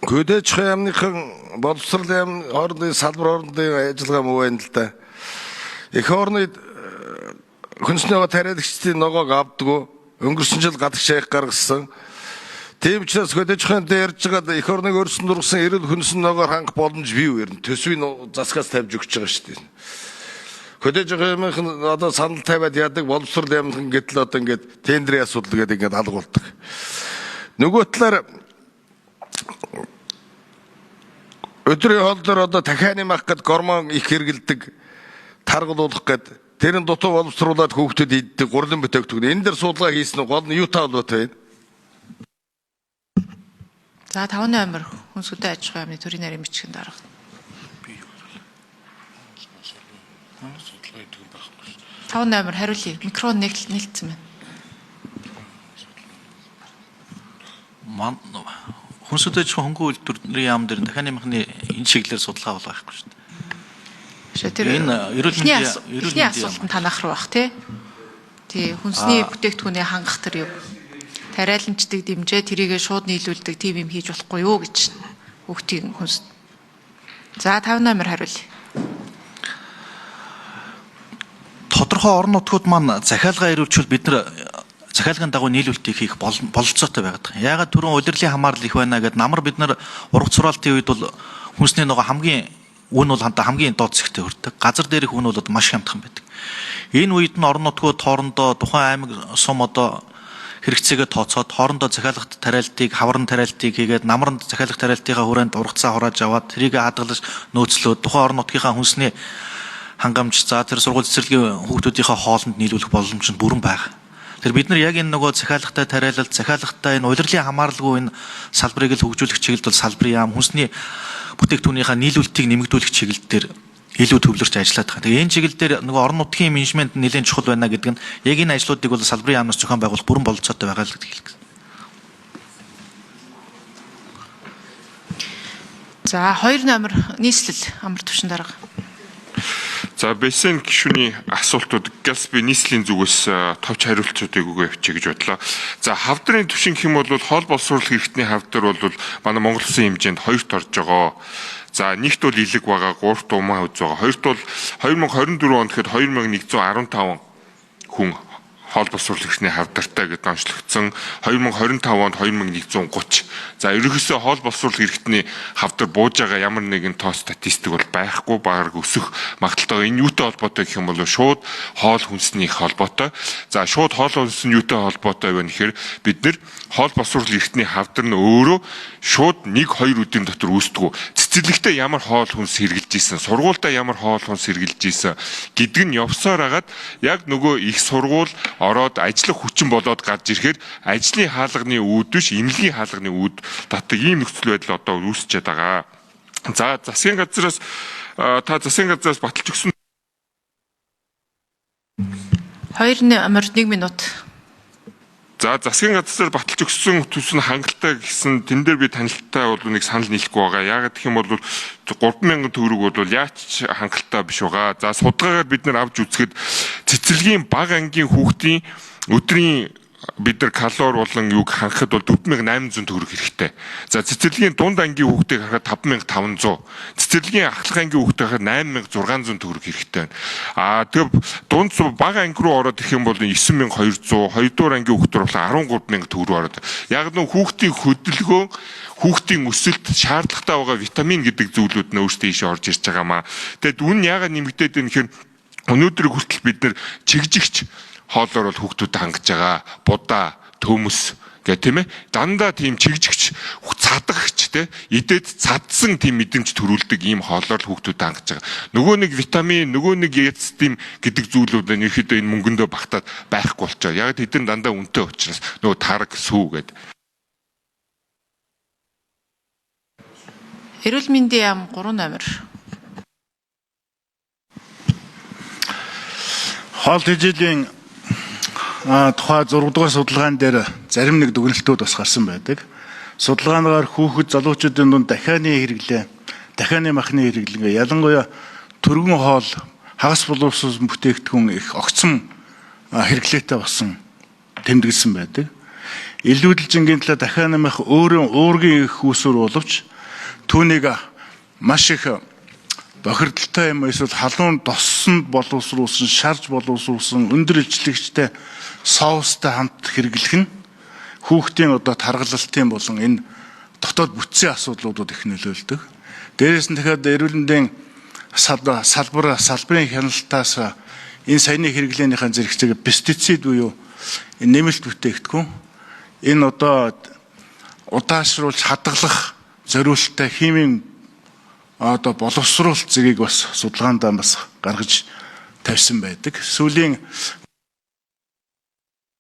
Хөдөө аж ахуйн яамныхан боловсрол яам хоорондын салбар хоорондын ажиллагаа муу байна л да. Эх орны хүнсний ногоо тариалагчдын ногоог авдаггүй. Өнгөрсөн жил гадагш шайх гаргасан. Тийм учраас хөдөө аж ахуйн дээр ярьж байгаа эх орныг өрсөн дургсан эрүүл хүнсэн ногоор хангах боломж бий үү? Ер нь төсвийн засгаас тавьж өгч байгаа шүү дээ. Хөдөө аж ахуйн яамынхан одоо санал тавиад яадаг, боловсрол яамынхан гэтэл одоо ингээд тендрийн асуудал гэдэг ингээд алгуулдаг. Нөгөө талаар өдрийн хоол дээр одоо дахианы мах гэд гормон их хэрэгэлдэг, таргалуулах гэд тэр нь дутуу боловсруулад хүүхдүүд иддэг гурлан бүтээгдэхүүн. Энэ дээр судалгаа хийсэн нь гол нь юутай холбоотой вэ? За 5 номер хүнс хөдөө аж ахуйн яамны төрийн нарийн бичгийн дарга. 5 номер хариулъя. Микрофон нээлтсэн байна. Ман хүнс хөдөө аж ахуйн хөнгөн үйлдвэрийн яам дээр дахианы махны энэ чиглэлээр судалгаа бол байхгүй шүү дээ. Шээ тэр Энэ эрүүл эхний мэндийн эрүүл эхний мэндийн асуулт нь танах руу бах тий. Тий, хүнсний бүтээгдэхүүнийг хангах тэр юм. Тариаланчдыг дэмжээ тэрийгэ шууд нийлүүлдэг тийм юм хийж болохгүй юу гэж хүүхдийн хүнс. За 5 номер хариулъя. Тодорхой орон нутгууд маань захиалгаа ирүүлчихвэл бид нар захиалгын дагуу нийлүүлэлтийг хийх бололцоотой байгаад байгаа. Яагаад түрүүн улирлын хамаарал их байна гэдээ намар бид нар ургац сураалтын үед бол хүнсний нөгөө хамгийн үн бол хамгийн доод зэгтээ хүрдэг. Газар дээрх үн бол маш хямдхан байдаг. Энэ үед нь орон нутгууд хоорондоо тухайн аймаг сум одоо хэрэгцээгээ тооцоод хоорондоо захиалгат тариалтыг, хавран тариалтыг хийгээд намранд захиалгат тариалтынхаа хүрээнд ургацаа хурааж аваад тэрийг хадгалж нөөцлөөд тухайн орон нутгийнхаа хүнсний хангамж за тэр сургууль цэцэрлэгийн хүүхдүүдийнхээ хоолнд нийлүүлэх боломж нь бүрэн байгаа. Тэр бид нар яг энэ нөгөө захиалгатай тариалалт, захиалгатай энэ улирлын хамааралгүй энэ салбарыг л хөгжүүлэх чиглэлд бол салбарын яам хүнсний бүтээгдэхүүнийхээ нийлүүлэлтийг нэмэгдүүлэх чиглэл дээр илүү төвлөрч ажиллаад байгаа. Тэгээ энэ чиглэл дээр нөгөө орон нутгийн менежмент нэлээд чухал байна гэдэг нь яг энэ ажлуудыг бол салбарын яамнаас зохион байгуулах бүрэн бололцоотой байгаа л гэдэг хэлэх. За 2 номер нийслэл амар төвшин дарга. За Бэсэн гишүүний асуултууд газ би нийслэлийн зүгээс товч хариултуудыг өгөө явчих гэж бодлоо. За хавдрын түвшин гэх юм бол хоол боловсруулах хэрэгтний хавдар бол манай Монгол улсын хэмжээнд хоёрт орж байгаа. За нэгт бол илэг байгаа, гуравт умаа үз байгаа. Хоёрт бол 2024 онд гэхэд 2115 хүн хоол боловсруулах хэрэгтний хавдартай гэдээ онцлогдсон. 2025 онд 2130. За ерөнхийдөө хоол боловсруулах хэрэгтний хавдар бууж байгаа ямар нэгэн тоо статистик бол байхгүй, баг өсөх магадaltaй. Энэ юутай холбоотой гэх юм бол шууд хоол хүнсний их холбоотой. За шууд хоол хүнс нь юутай холбоотой вэ гэхээр бид нэр хоол боловсруулах хэрэгтний хавдар нь өөрөө шууд 1 2 өдрийн дотор үүсдэг. Цэцэрлэгтээ ямар хоол хүнс хэрглэж исэн, сургуультай ямар хоол хүнс хэрглэж исэн гэдэг нь явсаар хагаад яг нөгөө их сургууль ороод ажиллах хүчин болоод гарч ирэхээр ажлын хаалганы үүд биш, эмнэлгийн хаалганы үүд татдаг ийм нөхцөл байдал одоо үүсчээд байгаа. За засгийн газраас та засгийн газраас баталж өгсөн 2 номер 1 минут. За засгийн газар баталж өгсөн төс нь хангалттай гэсэн тэн дээр би танилттай бол нэг санал нийлэхгүй байгаа. Яагаад гэх юм бол 3000 төгрөг бол яач ч хангалттай биш байгаа. За судалгаагаар бид нар авч үзэхэд цэцэрлэгийн бага ангийн хүүхдийн өдрийн бид нар калори болон юг хангахад бол 4800 төгрөг хэрэгтэй. За цэцэрлэгийн дунд ангийн хүүхдийг харахад 5500, цэцэрлэгийн ахлах ангийн хүүхдийг харахад 8600 төгрөг хэрэгтэй байна. Аа тэгээ дунд бага анги руу ороод ирэх юм бол 9200, хоёрдугаар ангийн хүүхдээр болохоор 13000 төгрөг ороод. Яг нь хүүхдийн хөдөлгөөн, хүүхдийн өсөлт шаардлагатай байгаа витамин гэдэг зүйлүүд нь өөрсдөө ийшээ орж ирж байгаа маа. Тэгээд үн яагаад нэмэгдээд байна гэхээр өнөөдөр хүртэл бид нэр чигжигч хоолоор бол хүүхдүүдэд хангаж байгаа. Будаа, төмөс гэх тийм ээ. Дандаа тийм чигжигч, цадагч те идээд цадсан тийм мэдрэмж төрүүлдэг ийм хоолоор л хүүхдүүдэд хангаж байгаа. Нөгөө нэг витамин, нөгөө нэг яц тийм гэдэг зүйлүүд нь ерөөхдөө энэ мөнгөндөө багтаад байхгүй болчихоо. Яг тэд нар дандаа үнэтэй учраас нөгөө тараг сүү гэдэг. Эрүүл мэндийн яам 3 номер. Хоол тэжээлийн тухай 6 дугаар судалгаан дээр зарим нэг дүгнэлтүүд бас гарсан байдаг. Судалгаагаар хүүхэд залуучуудын дунд дахианы хэрэглээ, дахианы махны хэрэглээ, ялангуяа түргэн хоол, хагас боловсруулсан бүтээгдэхүүн их огцом хэрэглээтэй болсон тэмдэглэсэн байдаг. Илүүдэл жингийн талаа дахианы мах өөрөө уургийн их үүсвэр боловч Түүнийг маш их бохирдолтой юм эсвэл халуун доссонд боловсруулсан, шарж боловсруулсан өндөр илчлэгчтэй соустай хамт хэрэглэх нь хүүхдийн одоо таргалалтын болон энэ дотоод бүтцийн асуудлуудад их нөлөөлдөг. Дээрээс нь дахиад эрүүл мэндийн салбарын хяналтаас энэ саяны хэрэглээнийхээ зэрэгцээг пестицид буюу энэ нэмэлт бүтээгдэхүүн энэ одоо удаашруулж хадгалах зориулттай химийн одоо боловсруулалт зэргийг бас судалгаандаа бас гаргаж тавьсан байдаг. Сүүлийн